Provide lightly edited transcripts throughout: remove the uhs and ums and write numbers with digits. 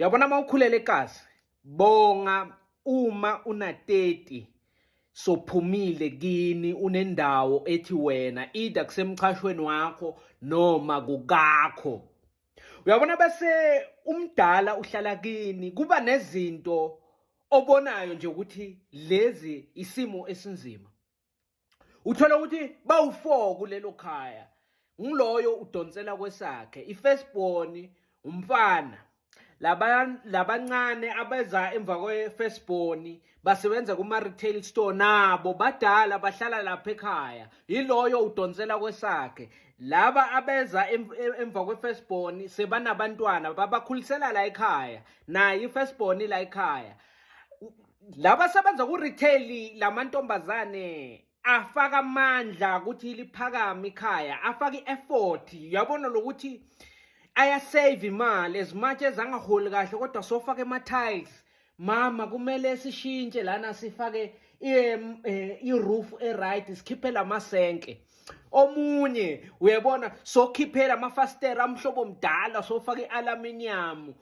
Uyabona uma ukhulele ekasi, bonga uma una 30 sophumile kini unendawo ethi wena either kusemchashweni wakho noma kukakho. Uyabona bese umdala uhlala kini kuba nezinto obonayo nje ukuthi lezi isimo esinzima. Uthola ukuthi bawu-4 kulelo khaya. Ngiloyo udonsela kwesakhe, i-firstborn umfana. Labancane abeza emva kwe-firstborn basebenza kuma-retail store nabo badala bahlala lapha ekhaya. Yiloyo udonsela kwesakhe. Laba abeza emva kwe-firstborn sebanabantwana babakhulisela la ekhaya. Naye i-firstborn la ekhaya. Laba sebenza ku-retail lamantombazane afaka amandla ukuthi liphakame ikhaya, afaka i-effort. Uyabona lokuthi ayasave imali as much as angaholi kahle kodwa sofaka ema-tiles. Mama kumele sishintshe lana sifake i-roof e-right sikhiphe lamasenke. Omunye uyabona sokhiphela amafastera amhlobo mdala sofaka i-aluminium.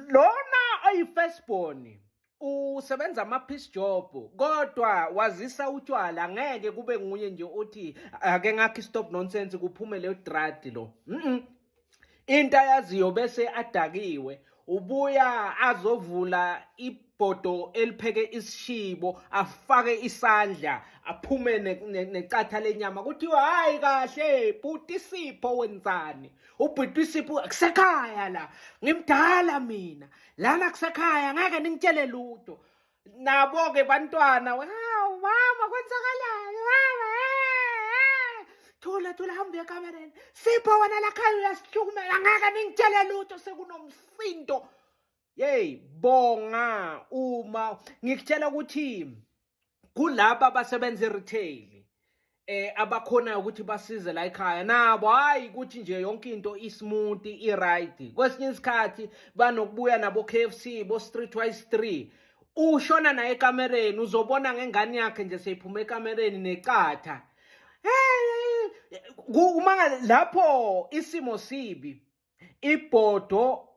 Lona oyi-firstborn usebenza ama-piece job kodwa wazisa utshwala, ngeke kube nguye nje uthi ake ngakho stop nonsense kuphume leyo drug lo. Into ayaziyo bese adakiwe ubuya azovula ibhodo elipheke isishibo afake isandla aphume necatha lenyama kuthiwa hayi kahle bhuti Sipho wenzani ubhuti Sipho kusekhaya la ngimdala mina lana kusekhaya ngeke ningitshele lutho. Nabo ke bantwana, hawu mama kwenzakalani mama, thula thula hamba uye ekamereni Sipho wena lakhaya uyasihlukumela ngeke ningitshele lutho sekunomsindo. Yey bonga uma ngikutshela ukuthi kulaba abasebenza e-retail abakhona ukuthi basize la ekhaya nabo, hayi ukuthi nje yonke into ismooth i-right. Kwesinye isikhathi banokubuya nabo KFC bo Streetwise 3 ushona naye ekamereni uzobona ngengane yakhe nje seyiphuma ekamereni necatha. Hey uma lapho isimo sibi ibhodo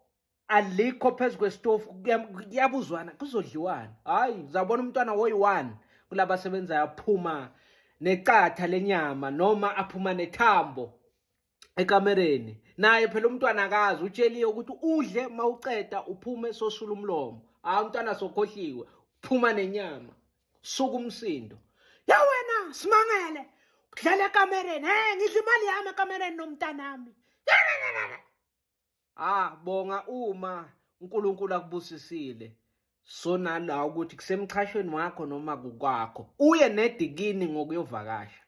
alikho phezu kwesitofu kuyabuzwana kuzodliwana. Hayi uzabona umntwana woyi-1 kulabasebenzayo aphuma necatha lenyama noma aphuma nethambo ekamereni. Naye phela umntwana akazi utsheliwe ukuthi udle mawuceda uphume sosula umlomo. Hayi umntwana sokhohliwe phuma nenyama suka umsindo. Ya wena simangele kudlala ekamereni, hey ngidla imali yami ekamereni nomntanami. Ah bonga uma uNkulunkulu akubusisile sonala ukuthi kusemchashweni wakho noma kukwakho uye nedikini ngokuyovakasha.